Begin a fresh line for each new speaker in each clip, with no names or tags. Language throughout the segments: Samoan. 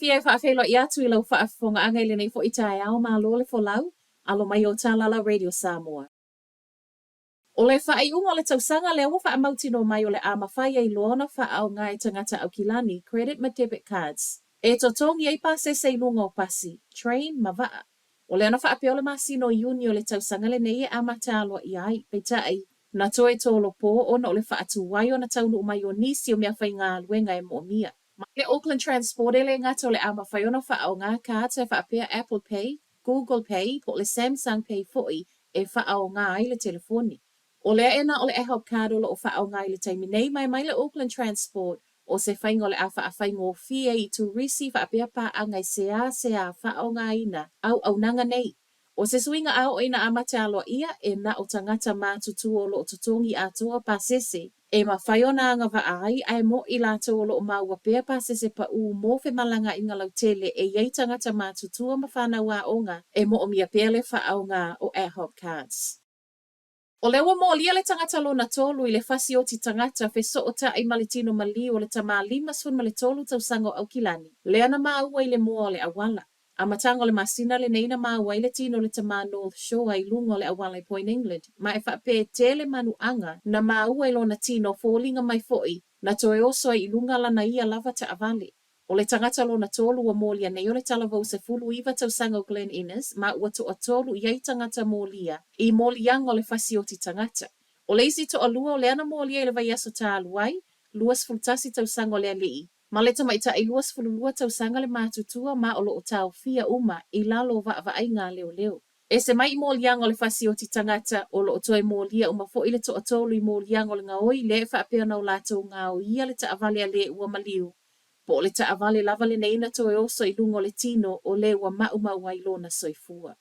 fiafia e faafeiloai atu i lau faafofogaaga i lenei foi taeao, malo le folau, alo mai o Talala Radio Samoa. O le faaiuga o le tausaga lea ua faamautinoa mai o le a mafai ai loa ona faaaoga e tagata Aukilani credit ma debit cards e totogi ai pasese i luga o pasi, train ma vaa. O lea na faapea o le masina o Iuni o le tausaga lenei e amata aloaia ai, peitai, na toe tolopo ona o le faatuai ona taunuu mai o nisi o meafaigaluega e moomia. Mai le Auckland Transport e le gata o le a mafai ona faaaoga cards e faapea Apple Pay, Google Pay po o le Samsung Pay foi e faaaoga ai le telefoni. O lea e na o le AHOP Card o lo o faaaoga i le taimi nei ma e mai le Auckland Transport o se faiga o le a faafaigofie i turisi faapea paaga e seāseā faaaogaina auaunaga nei. O se suiga a oo ina amata aloaia, e na o tagata matutua o lo o totogi atoa pasese e mafai ona agavaa ai ae mo i latou o lo o maua pea pasese paʻū mo femalagaaiga lautele e i ai tagata matutua ma fanau aoga e moomia pea le faaaoga o AHOP Cards. O lea ua molia le tagata lona tolu i le fasioti tagata fesootai ma le tino maliu o le tama 53 tausaga o Aukilani, lea na maua i le mua o le auala. Amataga o le masina lenei na maua ai le tino o le tama North Shore i luga o le auala i Point England, ma e faapea e tele manuaga na maua i lona tino foliga mai foi na toe oso ai i luga lana ia lava taavale. O le tagata lona tolu ua molia nei o le talavou 19 tausaga o Glen Innes ma ua toatolu i ai tagata molia i moliaga o le fasioti tagata. O le isi toalua o lea na molia i le vaiaso talu ai, 21 tausaga o le alii, ma le tamaitai 22 tausaga le matutua ma o lo o taofia uma i lalo o vaavaaiga a leoleo. Ese mai i moliaga o le fasioti tagata, o lo o toe molia uma foi le toatolu i moliaga o le gaoi lea e faapea ona o latou gaoia le taavale a le ua maliu, po o le taavale lava lenei na toe oso i luga o le tino o le ua maumau ai lona soifua.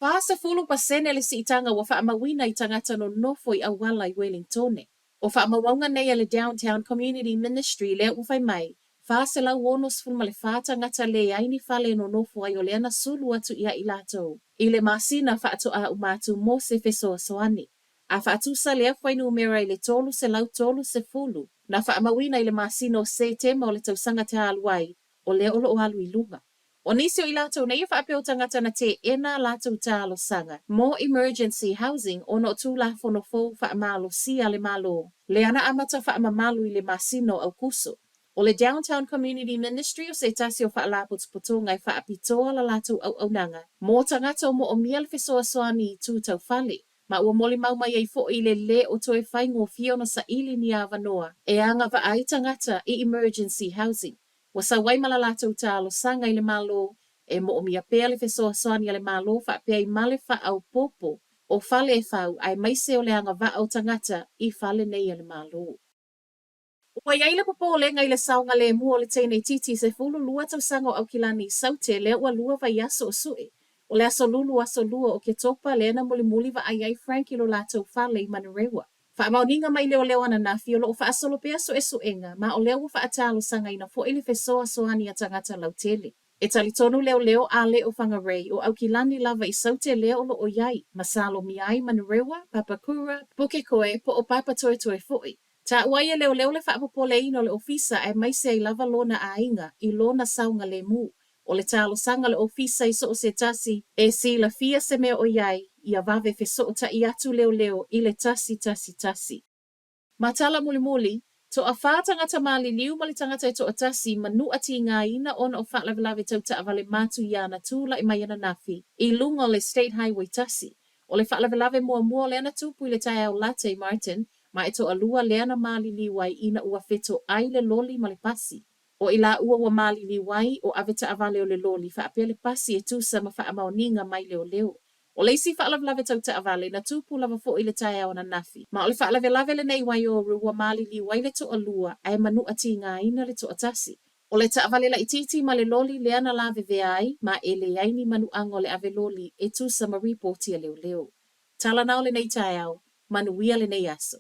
40% le siitaga ua faamauina i tagata nonofo i auala i Wellingtone. O faamaumauga nei a le Downtown Community Ministry lea ua fai mai, 464 tagata leai ni fale e nonofo ai o lea na sulu atu ia i latou i le masina faatoa uma atu mo se fesoasoani. A faatusa lea fuainumera i le 330 na faamauina i le masina o Setema o le tausaga talu ai, o lea o lo o alu i luga. O nisi o i latou nei e faapea o tagata na teena a latou talosaga mo emergency housing ona o Tulafono fou faamalosia a le Malo lea na amata faamamalu i le masina o Aukuso. O le Downtown Community Ministry o se tasi o faalapotopotoga e faapitoa la latou auaunaga mo tagata o moomia le fesoasoani i itu tau fale, ma ua molimau mai ai foi i le lē o toe faigofie ona saili ni avanoa e agavaa ai tagata i emergency housing. Ua sau ai ma la latou talosaga i le Malo e moomia pea le fesoasoani a le Malo faapea i male faaopoopo o fale e fau aemaise o le agavaa o tagata i fale nei a le Malo. Ua i ai le popolega i le saogalemu o le teine itiiti 12 tausaga o Aukilani i Saute lea ua lua vaiaso o suʻe. O le aso Lulu aso Lua o Oketopa lea na mulimuli vaai ai Frank i lo latou fale i Manurewa. Faamaoniga mai leoleo ananafi o lo o faasolo pea suesuega ma o lea ua faatalosagaina foi le fesoasoani a tagata lautele. E talitonu leoleo a le o Whangarei o Aukilani lava i Saute lea o lo o i ai, ma salomia ai Manurewa, Papakura, Pukekohe po o Papatoetoe foi. Taua ai e leoleo le faapopoleina o le ofisa aemaise ai lava lona aiga i lona saogalemu. O le talosaga a le ofisa i so o se tasi e silafia se mea o i ai, ia vave fesootai atu leoleo i le 111. Ma tala mulimuli, toafa tagata maliliu ma le tagata e toatasi manuʻa tigaina ona o faalavelave tau taavale matuia na tulai mai ananafi i luga o le State Highway 1. O le faalavelave muamua o lea na tupu i le taeao lata i Marton, ma e toalua lea na maliliu ai ina ua fetoai le loli ma le pasi. O i laua ua maliliu ai, o avetaavale o le loli faapea le pasi e tusa ma faamaoniga mai leoleo. O le isi faalavelave tau taavale na tupu lava foi i le taeao ananafi, ma o le faalavelave lenei i Waiouru ua maliliu ai le toalua ae manuʻa tigaina le toatasi. O le taavale laitiiti ma le loli lea na lavevea ai, ma e leai ni manuaga o le ave loli e tusa ma ripoti a leoleo. Tala na o lenei taeao, manuia lenei aso.